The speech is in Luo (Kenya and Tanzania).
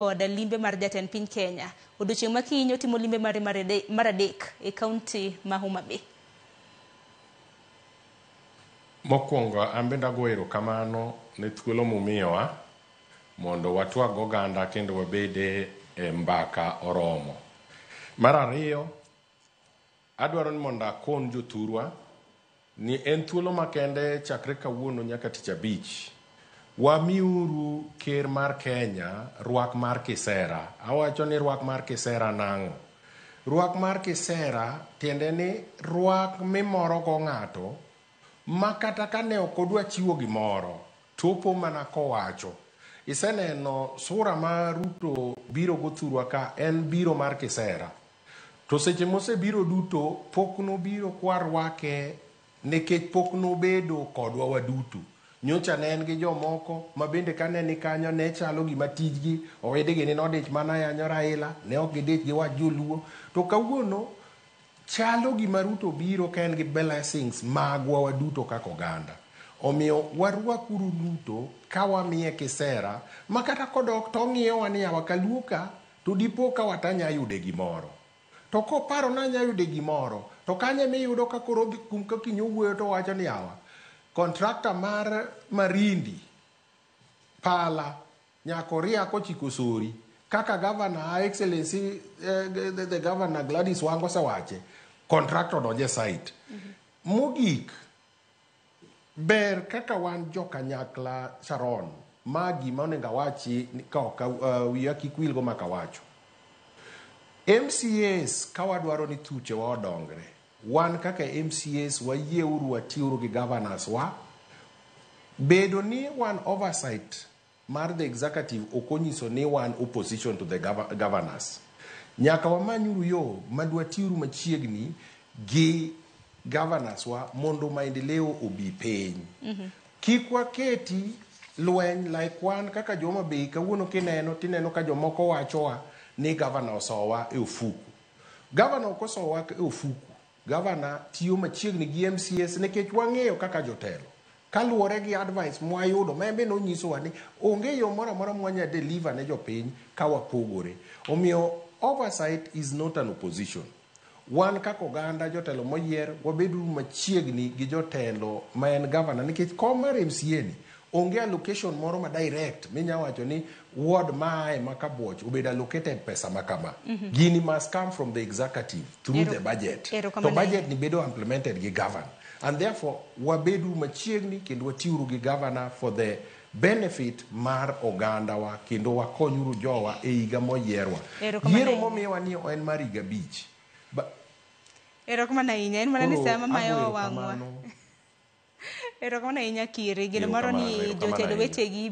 Kod limbe mar jatend piny Kenya. Odiochieng' ma kiny otimo limbe mare mar adek e kaunti ma Homa Bay. Mokwongo an bende ago erokamano ne thuolo mumiyowa mondo watwag oganda kendo wabede e mbaka oromo. Mar ariyo, adwaro ni mondo akon jothurwa ni en thuolo makende chakre kawuono nyaka tich abich. Wamiuru ker mar Kenya rwak mar kisera. Awacho ni rwak mar kisera nang'o? Rwak mar kisera tiende ni rwak mimoro go ng'ato ma kata ka ne ok odwa chiwo gimoro topo mana kowacho. Iseneno sura ma Ruto biro go thurwa ka en biro mar kisera. To seche mosebiro duto pok nobiro kwarwake nikech pok nobedo kodwa waduto. Nyocha ne en gi jomoko ma bende kane ni kanyo ne chalo gima tijgi owedegi ni nodich mana yanyo Raila, ne ok gidich gi wach joluo. To kawuono chalo gima Ruto biro ka en gi blessings magwa waduto kaka oganda. Omiyo warwakuru Ruto ka wamiye kisera ma kata kodok to ong'iyowa ni yawa kaluo ka to dipo ka watanya yude gimoro. To koparo ni anya yude gimoro to kanyo emiyudo ka koro odhi kum ka kiny owuoyo to owacho ni yawa contractor mar Marindi pala nyaka oria kochiko Sori kaka governor Her Excellency the governor Gladys Wanga osewache contractor odonje site. Mogik ber kaka wan jokanyakla Sharon ma gima onego awachi ka ok wiya kik wilgo maka wacho. MCAs ka wadwaro ni thuchewa odongre wan kaka MCAs wayieuru watiuru gi governors wa bedo ni wan oversight mar the executive ok onyiso ni wan opposition to the governors. Nyaka wamanyuru yo madwatiuru machiegni gi governors wa mondo maendeleo obi piny. Kik waketi lweny like wan kaka jo Homa Bay kawuono kineno tineno ka jomoko wachowa ni governor osowa e ofuku. Governor ok osowa e ofuku. Governor tiyo machiegni gi MCAs nikech wang'eyo kaka jotelo. Kaluwore gi advice mwayudo ma en be nonyisowa ni onge yo moro amora mwanya deliver ne jopiny ka wapogore. Omiyo oversight is not an opposition. Wan kaka oganda jotelo moyier wabeduru machiegni gi jotelo ma en governor nikech kom mar MCA ni onge allocation moro ma direct minya wacho ni ward maae ma Kabuoch obedo allocated pesa ma kama. Gini must come from the executive through the budget. To budget ni bedo implemented gi governor. And therefore wabeduru machiegni kendo watiuru gi governor for the benefit mar ogandawa kendo wakonyuru jowa e higa moyierwa. Yiero momiwa ni en mar higa 5. Erokamano ahinya. En mana ni sama mayo wang'wa. Erokamano ahinya Kiri. Geno moro ni jotelo wetegi.